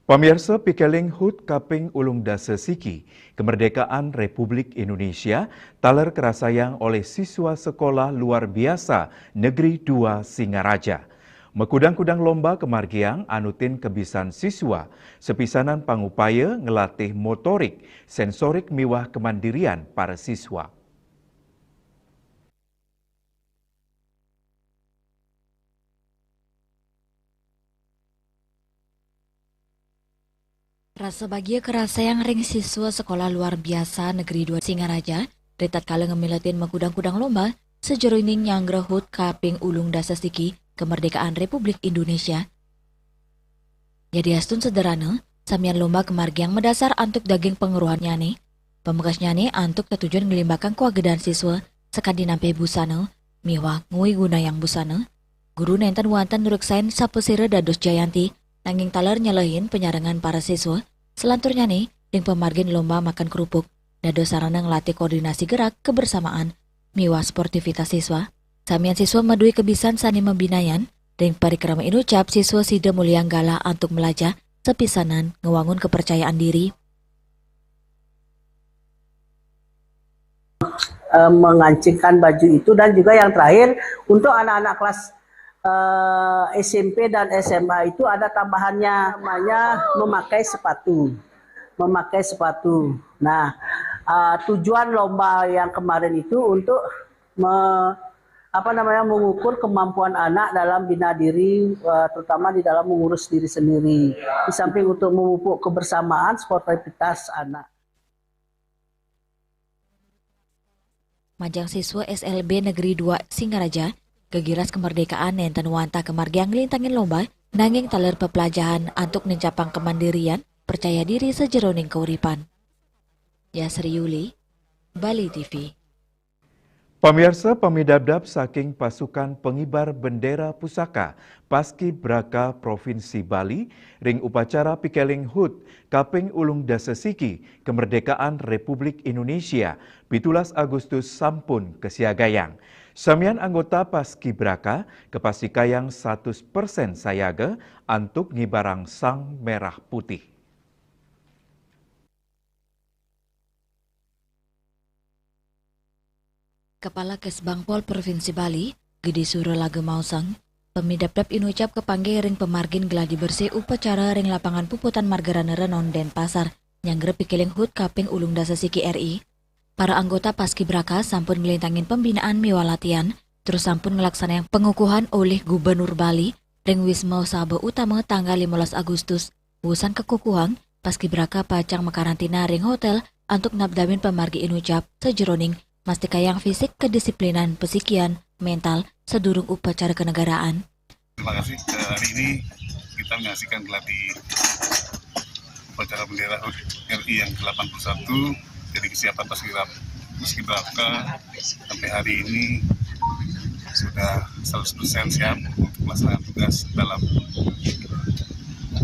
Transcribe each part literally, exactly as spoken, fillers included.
Pamirsa, pikeling hut kaping ulung dasa siki kemerdekaan Republik Indonesia taler kerasayang oleh siswa sekolah luar biasa Negeri dua Singaraja. Makudang-kudang lomba kemargiang anutin kebisan siswa, sepisanan pangupaya ngelatih motorik, sensorik miwah kemandirian para siswa. Rasa bagia kerasayang ring siswa sekolah luar biasa Negeri dua Singaraja, ri tatkala ngamiletin makudang-kudang lomba, sajeroning nyanggra hut kaping ulung dasa siki kemerdekaan Republik Indonesia. Yadiastun sederhana, samian lomba kemargiang madasar antuk daging pangruhannyane, pamekasnyane antuk tetujon nglimbakang kawagedan siswa sakadi nampih busana miwah nguigunayang busana. Guru nenten wantah nureksain sapasira dados jayanti, nanging taler nyelehin panyarengan para siswa, salanturnyane ring pamargin lomba makan kerupuk, dados sarana nglatih koordinasi gerak, kebersamaan, miwah sportivitas siswa. Samian siswa madue kebisan sane mabinayan, ring parikrama inucap siswa sida muliang galah antuk melajah, sapisanan ngwangun kepercayaan diri. Eh, mengancingkan baju itu, dan juga yang terakhir untuk anak-anak kelas eh, S M P dan S M A itu ada tambahannya, namanya memakai sepatu, memakai sepatu. Nah, eh, tujuan lomba yang kemarin itu untuk me- apa namanya, mengukur kemampuan anak dalam bina diri, eh, terutama di dalam mengurus diri sendiri. Di samping untuk memupuk kebersamaan, sportivitas anak. Majeng siswa S L B Negeri dua Singaraja, gegiras kemerdekaan nenten wantah kemargiang nglintangin lomba, nanging taler peplajahan antuk nincapang kemandirian, percaya diri sajeroning kauripan. Yasri Yuli, Bali T V. Pamirsa, pamidabdab saking pasukan pengibar bendera pusaka Paskibraka Provinsi Bali ring upacara pikeling hut kaping ulung dasa siki kemerdekaan Republik Indonesia, pitulas Agustus sampun kasiagayang. Samian anggota Paskibraka kapastikayang satus persen sayaga antuk ngibarang sang merah putih. Kepala Kesbangpol Provinsi Bali, Gede Suro Laga maosang, pamidabdab inucap kapanggih ring pamargin gladi bersih upacara ring Lapangan Puputan Margarana Renon, Denpasar, nyanggra pikeling hut kaping ulung dasa siki R I. Para anggota Paskibraka sampun nglintangin pembinaan miwah latihan, terus sampun nglaksanayang pengukuhan olih Gubernur Bali ring Wisma Sabha Utama tanggal limolas Agustus. Wusan kakukuhang, Paskibraka pacang makarantina ring hotel antuk napdamin pamargi inucap sajeroning mastikayang fisik, kedisiplinan, pasikian, mental sadurung upacara kenegaraan. Terima kasih. Eh, hari ini kita menyaksikan gladi upacara bendera hut R I yang kedelapan puluh satu. Jadi kesiapan Paskibra-, Paskibraka sampai hari ini sudah seratus persen siap untuk melaksanakan tugas dalam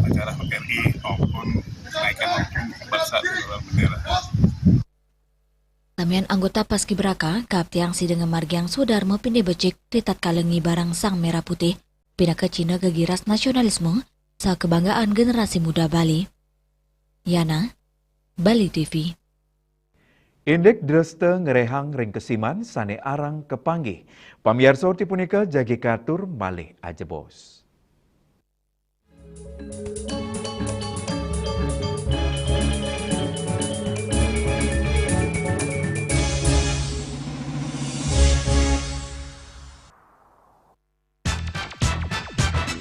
acara hut R I maupun kenaikan maupun pada saat penurunan bendera. Samian anggota Paskibraka, kaaptiang sida ngamargiang swadarma pinih becik ri tatkala ngibarang sang merah putih, pinaka cihna gegiras nasionalisme, saha kebanggaan generasi muda Bali. Yana, Bali T V. Indik dresta ngrehang ring kesiman sane arang kapanggih. Pamiarsa, orti punika jagi katur malih ajebos.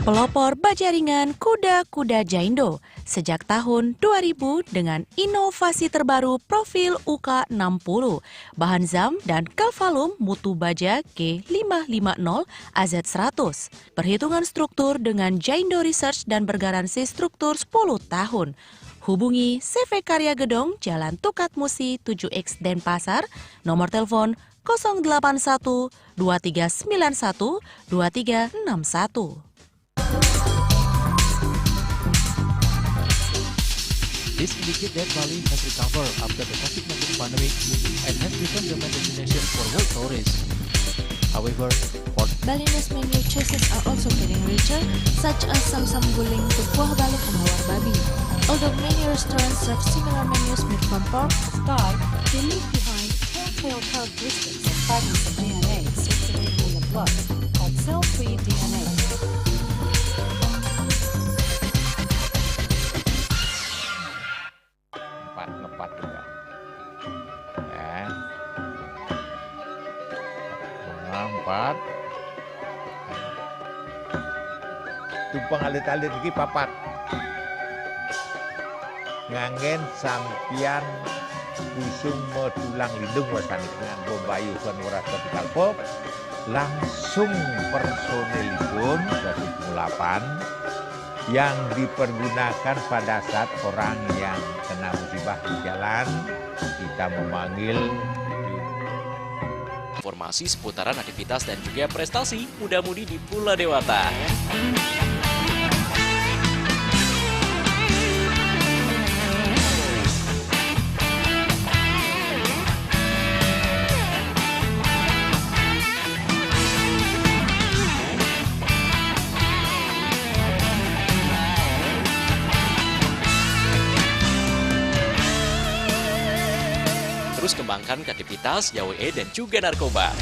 Pelopor bajaringan kuda-kuda Jaindo sejak tahun dua ribu dengan inovasi terbaru profil U K enam puluh, bahan zam dan Cavalum mutu baja G lima lima nol A Z seratus. Perhitungan struktur dengan Jaindo Research dan bergaransi struktur sepuluh tahun. Hubungi C V Karya Gedong, Jalan Tukad Musi tujuh X, Denpasar, nomor telepon kosong delapan satu dua tiga sembilan satu dua tiga enam satu. This indicates that Bali has recovered after the COVID nineteen pandemic and has become the main destination for world tourists. However, for Balinese menu choices are also getting richer, such as samsam guling, tukuah balut, and hawar babi. Although many restaurants serve similar menus made from pork, star, they leave behind telltale characteristics of fragments of D N A circulating in the blood called cell-free D N A. Empat, ngepat juga. Ya. Nah, empat. Tumpang alit-alit lagi papat. Nganggen sampian usung mo tulang lindung wasani nganggo bayu kan ora kapital pop, langsung personilipun dua puluh delapan yang dipergunakan pada saat orang yang kena musibah di jalan, kita memanggil. Informasi seputaran aktivitas dan juga prestasi muda-mudi di Pulau Dewata. Terus kembangkan kreativitas, gawe dan juga narkoba.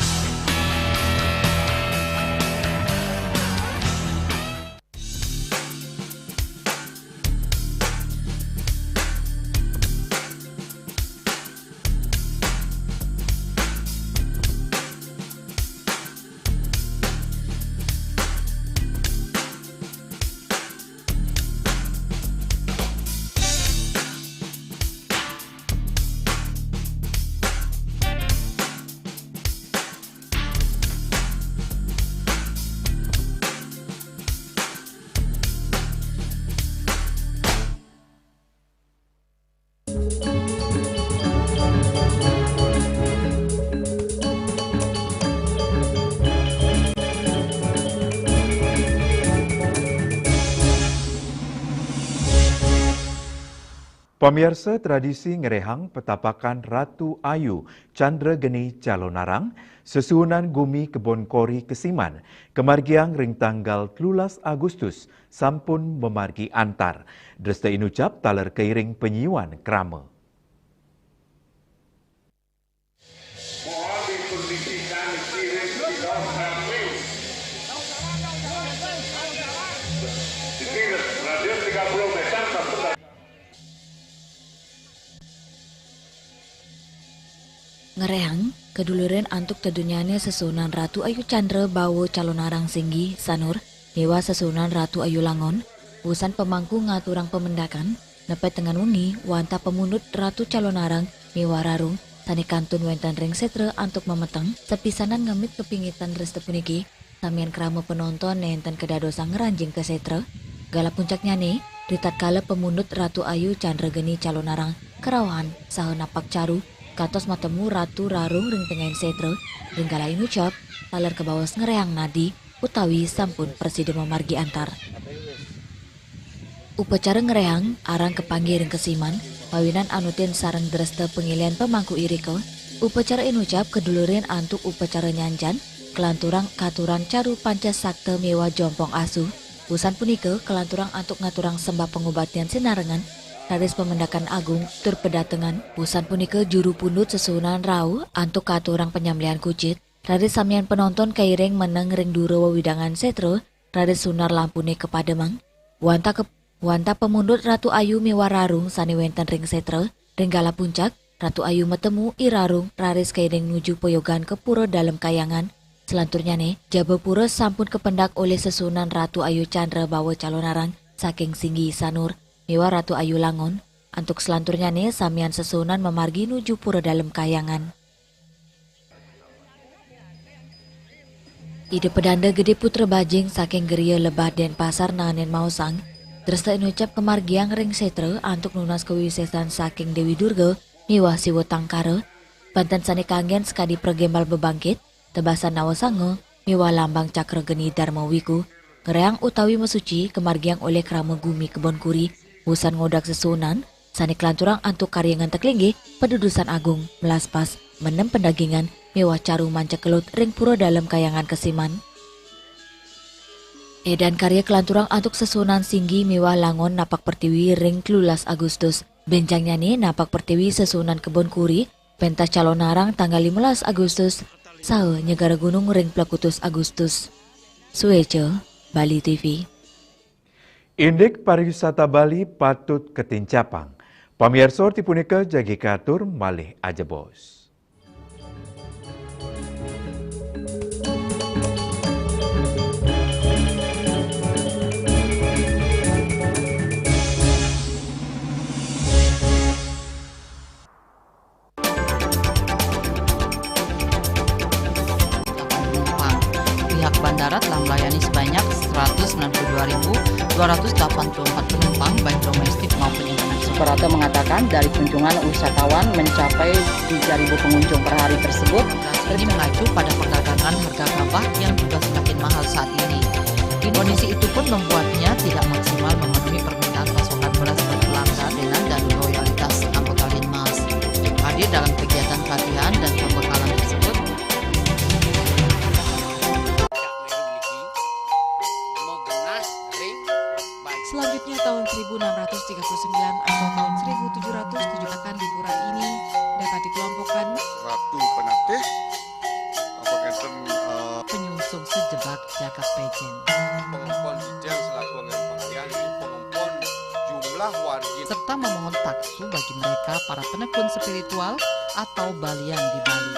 Pamiarsa, tradisi ngrehang petapakan Ratu Ayu Chandra Geni Calonarang, sesuunan gumi Kebon Kori Kesiman, kamargiang ring tanggal telulas Agustus, sampun mamargi antar. Dresta inucap taler kairing panyiuan krama. Mohon dikondisikan kirim di Los Angeles. Di Phoenix, radius tiga puluh meter, tak benar. Ngrehang, kadulurin antuk tedunnyane sesuunan Ratu Ayu Chandra Bawa Calonarang Singgi Sanur, miwah sesuunan Ratu Ayu Langon, wusan pamangku ngaturang pamendakan, nepet tengen wengi, wantah pamundut Ratu Calonarang miwah Rarung sane kantun wenten ring setra antuk mameteng, sapisanan ngemit pepingitan dresta puniki, samian krama panonton nenten kadadosang ngranjing ka setra. Gala puncaknyane, ritatkala pamundut Ratu Ayu Chandra Geni Calonarang karauhan saha napak caru, kantos matemu Ratu Rarung ring tengahing setra, ring gala inucap, taler kabaos ngrehang nadi, utawi sampun prasida mamargi antar. Upacara ngrehang arang kapanggih ring kesiman, mawinan anutin sareng dresta pangilihan pamangku irika. Upacara inucap kadulurin antuk upacara nyanjan, kalanturang katuran caru panca sakta miwah jompong asu. Wusan punika kalanturang antuk ngaturang sembah pangubatian sinarengan, raris pamendakan agung, tur pedatengan. Wusan punika juru pundut sesuunan rauh antuk katurang panyamblihan kucit. Raris samian panonton kairing meneng ring dura wewidangan setra, raris sunar lampune kapademang. Wantah ke-, wantah pamundut Ratu Ayu miwah Rarung sane wenten ring setra, ring gala puncak, Ratu Ayu matemu I Rarung raris kairing nuju poyogan ka Pura Dalem Kayangan. Salanturnyane, jaba pura sampun kapendak olih sesuunan Ratu Ayu Chandra Bawa Calonarang saking Singgi Sanur miwah Ratu Ayu Langon. Antuk salanturnyane samian sesuunan mamargi nuju Pura Dalem Kayangan. Ida Pedanda Gede Putra Bajing saking Geria Lebah Denpasar naenin maosang, dresta inucap kamargiang ring setra antuk nunas kawisesan saking Dewi Durga miwah Siwa Tangkara, banten sane kanggen sakadi pragembal bebangkit, tebasan nawasanga miwah lambang cakra geni Darma Wiku, ngrehang utawi masuci kamargiang olih krama gumi Kebon Kuri, wusan ngodag sesuunan, sane kalanturang antuk karya ngentek linggih, padudusan agung, melaspas, menem pendagingan, miwah caru manca kelut ring Pura Dalem Kayangan Kesiman. Edan karya kalanturang antuk sesuunan Singgi miwah Langon napak pertiwi ring telulas Agustus. Bénjangnyane napak pertiwi sesuunan Kebon Kuri, pentas Calonarang tanggal limolas Agustus, saha Nyegara Gunung ring plekutus Agustus. Sueca, Bali T V. Indik pariwisata Bali patut katincapang. Pamiarsa, orti punika jagi katur malih ajebos. Pihak bandara telah melayani sebanyak seratus sembilan puluh dua ribu dua ratus delapan puluh empat penumpang, baik domestik maupun internasional. Suprapto mengatakan, dari kunjungan wisatawan mencapai tiga ribu pengunjung per hari tersebut, ini mengacu pada perdagangan harga gabah yang juga semakin mahal saat ini. Kondisi itu pun membuatnya tidak maksimal memenuhi permintaan pasokan beras berkelanjutan dan loyalitas anggota Linmas. Hadir dalam kegiatan pelatihan dan pembekalan tersebut. Selanjutnya, tahun seribu enam ratus tiga puluh sembilan atau tahun seribu tujuh ratus tujuh akan di pura ini dapat dikelompokkan Ratu Penatih, apa kenten, eh, penyungsung sejebak jagat Pejen. Pengempon Ijang selaku anggaran pengalihan, ini pengempon jumlah wargi. Serta memohon taksu bagi mereka para penekun spiritual atau balian di Bali.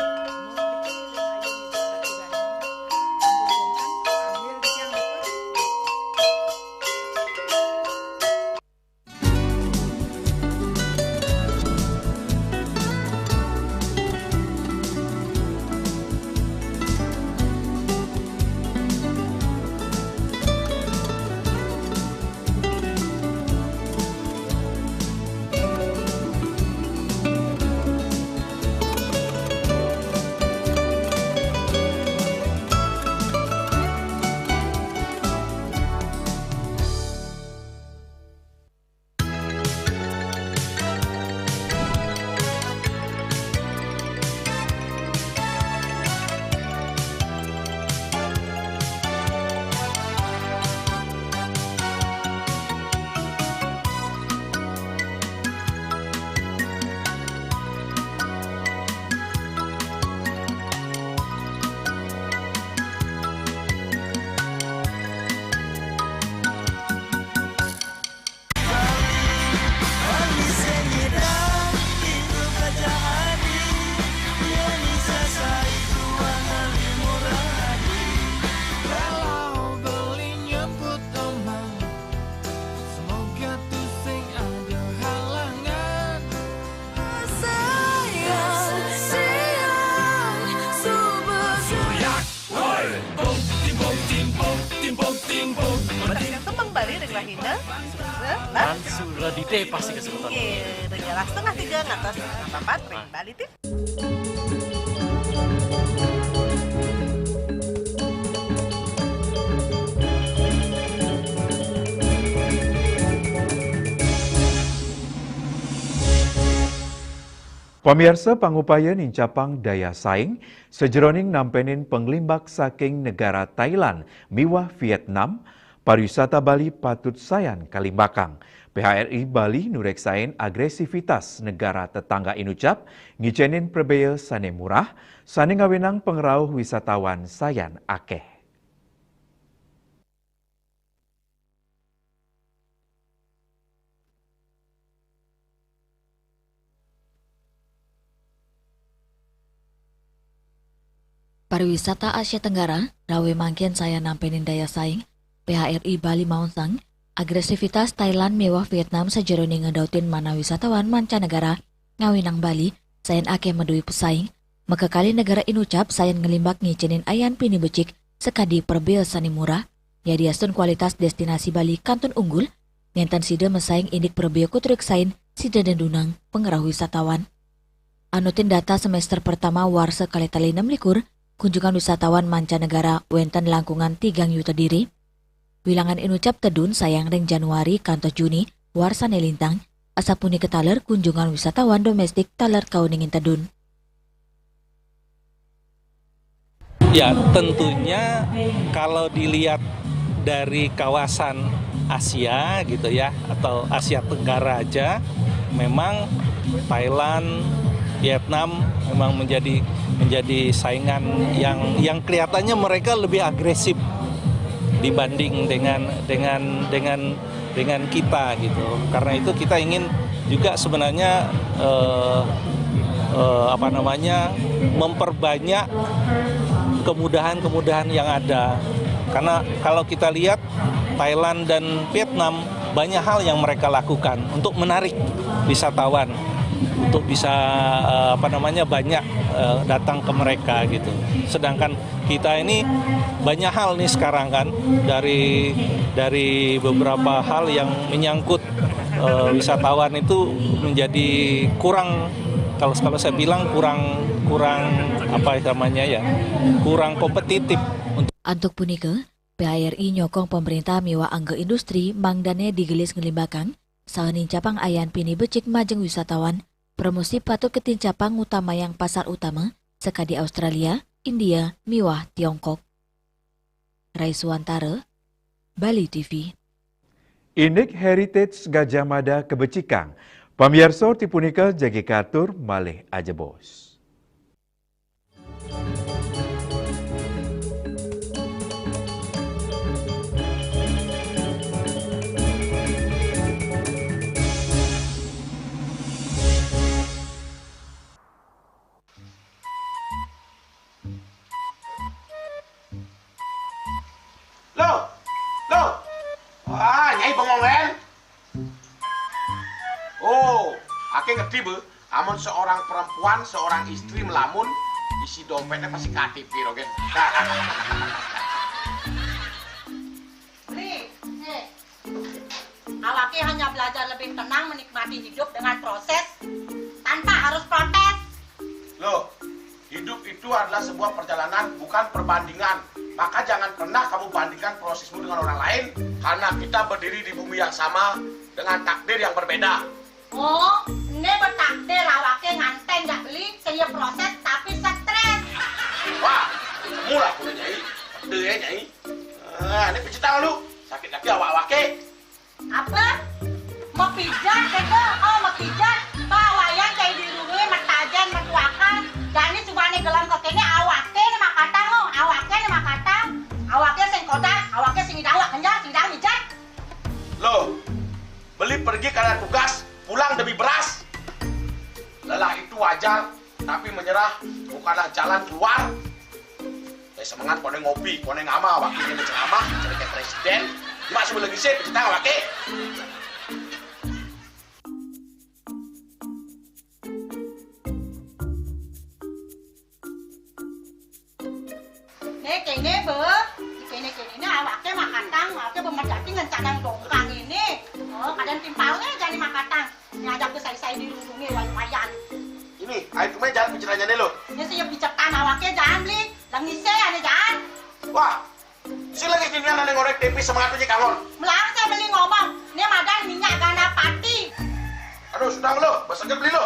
Kembang Bali ring rahina Suradite pasti kesebutan. Nggih, ring setengah tiga ngantos setengah papat ring Bali T V. Pamiarsa, pangupaya nincapang daya saing sajeroning nampenin panglimbak saking negara Thailand miwah Vietnam, pariwisata Bali patut sayan kalimbakang. P H R I Bali nureksain agresivitas negara tetangga inucap ngicenin prebea sane murah, sane ngawinang pangrauh wisatawan sayan akeh. Pariwisata Asia Tenggara, rawe mangkin sayan nampenin daya saing. P H R I Bali maosang, agresivitas Thailand miwah Vietnam sajeroning ngedautin manah wisatawan mancanegara ngawinang Bali sayan akeh madue pasaing. Makakalih negara inucap sayan nglimbak ngicenin ayan pinih becik sakadi prebea sane murah, yadiastun kualitas destinasi Bali kantun unggul, nenten sida masaing indik prebea katureksain sida dedunang pangrauh wisatawan. Anutin data semester pertama warsa kalih tali enam likur, kunjungan wisatawan mancanegara wenten langkungan tigang yuta diri. Wilangan inucap tedun sayan ring Januari kantos Juni warsane lintang, asapunika taler kunjungan wisatawan domestik taler kauningin tedun. Ya, tentunya kalau dilihat Dari kawasan Asia gitu ya, atau Asia Tenggara aja, memang Thailand, Vietnam memang menjadi menjadi saingan yang yang kelihatannya mereka lebih agresif dibanding dengan dengan dengan dengan kita gitu. Karena itu kita ingin juga sebenarnya eh, eh, apa namanya, memperbanyak kemudahan-kemudahan yang ada. Karena kalau kita lihat Thailand dan Vietnam, banyak hal yang mereka lakukan untuk menarik wisatawan untuk bisa eh, apa namanya, banyak eh, datang ke mereka gitu. Sedangkan kita ini banyak hal nih sekarang kan, dari dari beberapa hal yang menyangkut eh, wisatawan itu menjadi kurang, kalau kalau saya bilang kurang kurang apa namanya ya, kurang kompetitif. Antuk punika, P H R I nyokong pemerintah miwah angga industri mangdane digelis ngelimbakang saha nincapang ayan pinih becik majeng wisatawan. Promosi patut katincapang ngutamayang pasar utama sakadi Australia, India, miwah Tiongkok. Rai Suwantara, Bali T V. Indik Heritage Gajah Mada kebecikang. Pamiarsa, tipunika jagi katur malih ajebos. Loh, loh. Wah, Nyai bengong kan? Oh, ake ngerti be. Amun seorang perempuan, seorang istri melamun, isi dompetnya pasti K T P rogen. Beli, eh, awake hanya belajar lebih tenang menikmati hidup dengan proses tanpa harus protes. Loh, hidup itu adalah sebuah perjalanan, bukan perbandingan. Maka jangan pernah kamu bandingkan prosesmu dengan orang lain, karena kita berdiri di bumi yang sama dengan takdir yang berbeda. Oh, ini bertakdir awake nganten jak beli, saya proses tapi stres. Wah, mula punya nyai, pede ya nyai. Ah, ini pijit tangan lu, sakit kaki awak awake. Apa? Mau pijat gitu? Oh, mau pijat. Pak wayan kayak di rumah metajen metuakan. Jani cuma nih gelam ke sini awake nih makatang lo, awake nih makatang. Awake sing kodak, awake sing idang wak kenjang, sing idang mijat. Loh, beli pergi karena tugas, pulang demi beras. Lelah itu wajar, tapi menyerah bukanlah jalan keluar. Saya semangat kono ngopi, kono ngama, wakilnya menceramah, cerai presiden. Cuma sebelum lagi sih, kita wakil. Nih kene be, kene kene ini awake makatang, awake bemerjati ngencanang dongkang ini. Oh, kadang timpalnya jadi makatang. Ngajak besai-sai di rumah wayan-wayan. Ini, ayo cuma jangan bicaranya nih lo. Ini sih bicetan awake jangan beli, lengise ane jangan. Wah, si lagi gini anak ngorek tempe semangat aja kangon. Melarang saya beli ngomong, ini madan minyak gana pati. Aduh, sudah lo, besoknya beli lo.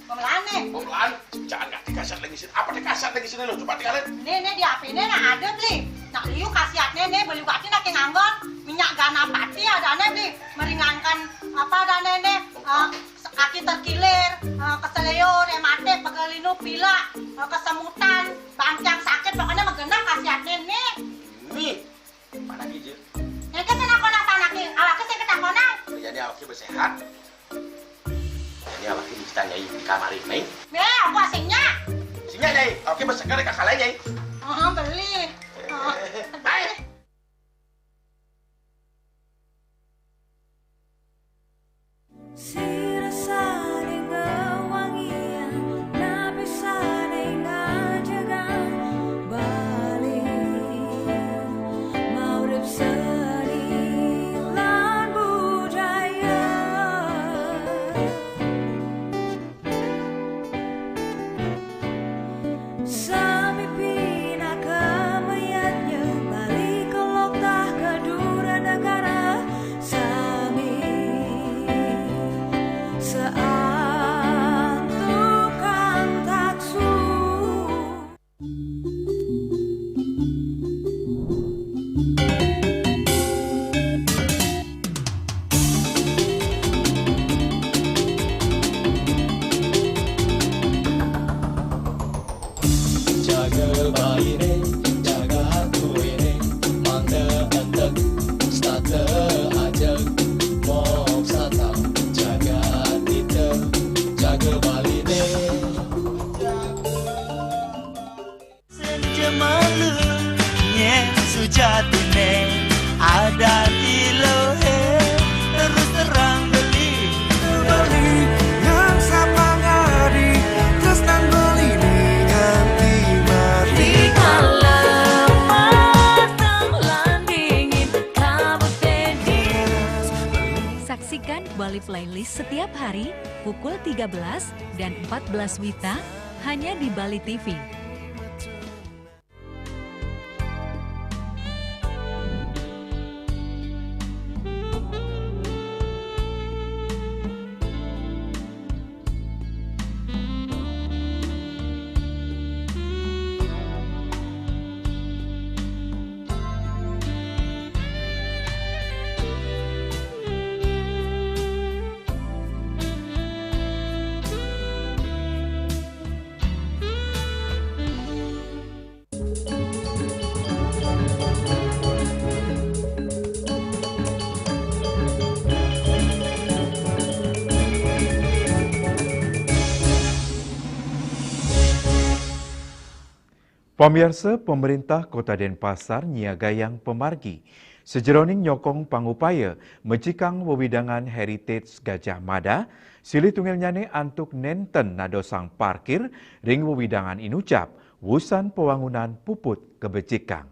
Pemelaan nih. Pemelaan, jangan nggak dikasar lagi sini. Apa dikasar lagi sini lo? Coba tinggalin. Ini, ini di H P ini nah ada beli. Nah, liu khasiatnya nih beli bati nak nganggon minyak gana pati ada nih beli, meringankan apa ada nih nih eh, kaki terkilir, eh, keseleo, rematik, pegelinu, pilek, eh, kesemutan, bangkiang sakit, pokoknya menggenah khasiatnya nih. Nih, mana gitu? Yang ke sana konak tanah nih, awaknya saya ketakonan. Jadi awaknya bersehat. Jadi awaknya bisa nyai di kamar ini. Nih, aku asingnya. Sini nyai, awaknya bersegar kakak lain nyai. Oh, beli. Oh, Baik. Sira saling ngewangian, napi saling ngajegan. Bali, maurip seni lan budaya. Sami pinaka mayadnya, Bali kelok tah kedura negara. Sami Saksikan Bali Playlist setiap hari pukul tiga belas dan empat belas wita hanya di Bali T V. Pamiarsa, pemerintah Kota Denpasar nyiagayang pamargi. Sajeroning nyokong pangupaya mejikang wewidangan Heritage Gajah Mada, silih tunggilnyane antuk nenten nadosang parkir ring wewidangan inucap, wusan pawangunan puput kabecikang.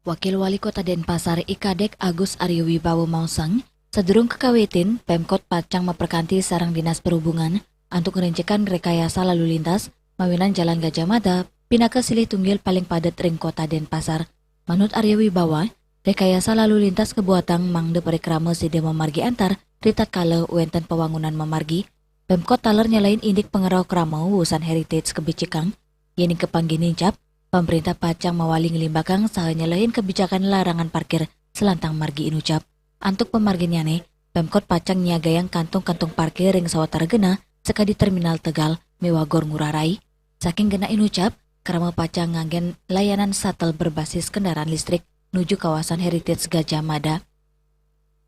Wakil Wali Kota Denpasar I Kadek Agus Aryo Wibawa maosang, sadurung kakawitin, Pemkot pacang maperkanti sareng Dinas Perhubungan antuk ngrencekan rekayasa lalu lintas mawinan Jalan Gajah Mada pinaka silih tunggil paling padet ring Kota Denpasar. Manut Aryo Wibawa, rekayasa lalu lintas kabuatang mangda parikrama sida mamargi antar ritatkala wenten pawangunan mamargi. Pemkot taler nyelehin indik pangrauh krama wusan Heritage kabecikang. Yening kapanggih nincap, pamrentah pacang mawali nglimbakang saha nyelehin kabijakan larangan parkir salantang margi inucap. Antuk pamarginnyane, Pemkot pacang nyiagayang kantong-kantong parkir ring sawatara genah sakadi Terminal Tegal miwah Gor Ngurah Rai. Saking genah inucap, krama pacang nganggen layanan shuttle berbasis kendaraan listrik nuju kawasan Heritage Gajah Mada.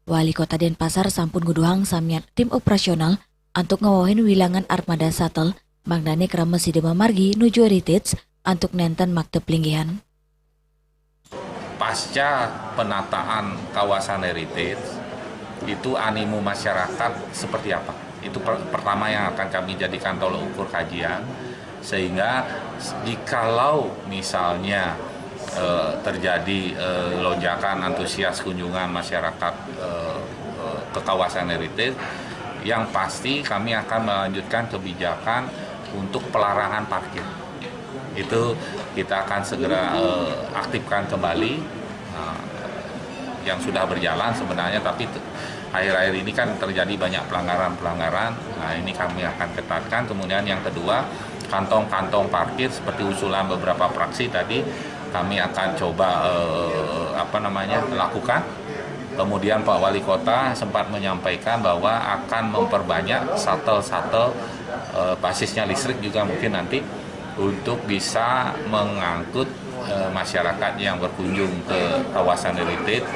Wali Kota Denpasar sampun nguduhang samian tim operasional antuk ngawewehin wilangan armada shuttle, mangdane krama sida mamargi nuju Heritage antuk nenten makta pelinggihan. Pasca penataan kawasan heritage, itu animo masyarakat seperti apa? Itu per-, pertama yang akan kami jadikan tolok ukur kajian, sehingga jikalau misalnya, eh, terjadi, eh, lonjakan antusias kunjungan masyarakat, eh, eh, ke kawasan heritage, yang pasti kami akan melanjutkan kebijakan untuk pelarangan parkir. Itu kita akan segera, eh, aktifkan kembali, nah, yang sudah berjalan sebenarnya, tapi te-, akhir-akhir ini kan terjadi banyak pelanggaran-pelanggaran. Nah, ini kami akan ketatkan. Kemudian yang kedua, kantong-kantong parkir seperti usulan beberapa fraksi tadi, kami akan coba, eh, apa namanya, lakukan. Kemudian Pak Wali Kota sempat menyampaikan bahwa akan memperbanyak shuttle-shuttle, eh, basisnya listrik juga mungkin nanti untuk bisa mengangkut, eh, masyarakat yang berkunjung ke kawasan heritage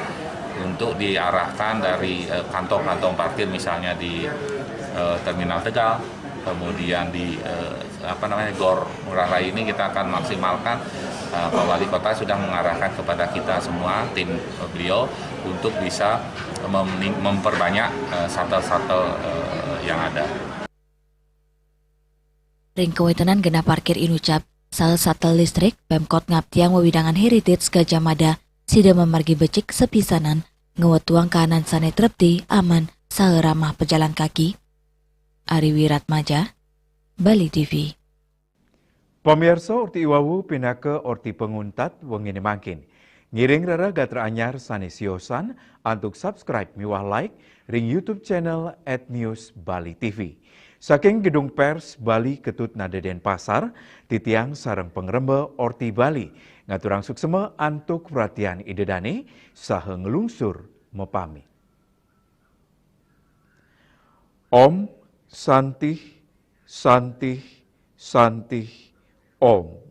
untuk diarahkan dari, eh, kantong-kantong parkir misalnya di, eh, Terminal Tegal, kemudian di, eh, apa namanya, Gor Ngurah Rai ini kita akan maksimalkan. Eh, Pak Wali Kota sudah mengarahkan kepada kita semua, tim, eh, beliau, untuk bisa mem-, memperbanyak, eh, shuttle-shuttle, eh, yang ada. Ring kawentenan genah parkir inucap, saha shuttle listrik, Pemkot ngaptiang wewidangan Heritage Gajah Mada, sida mamargi becik sapisanan, ngwetuang kahanan sane trepti, aman, saha ramah pejalan kaki. Ari Wiratmaja, Bali T V. Pamiarsa, orti iwawu pinaka orti panguntat wengine mangkin. Ngiring rereh gatra anyar sane siosan antuk subscribe miwah like ring YouTube channel at News Bali T V. Saking Gedung Pers Bali Ketut Nada Denpasar, titiang sareng pangremba Orti Bali ngaturang suksma antuk perhatian Ida dane saha nglungsur mapamit. Om Santih, Santih, Santih, Om.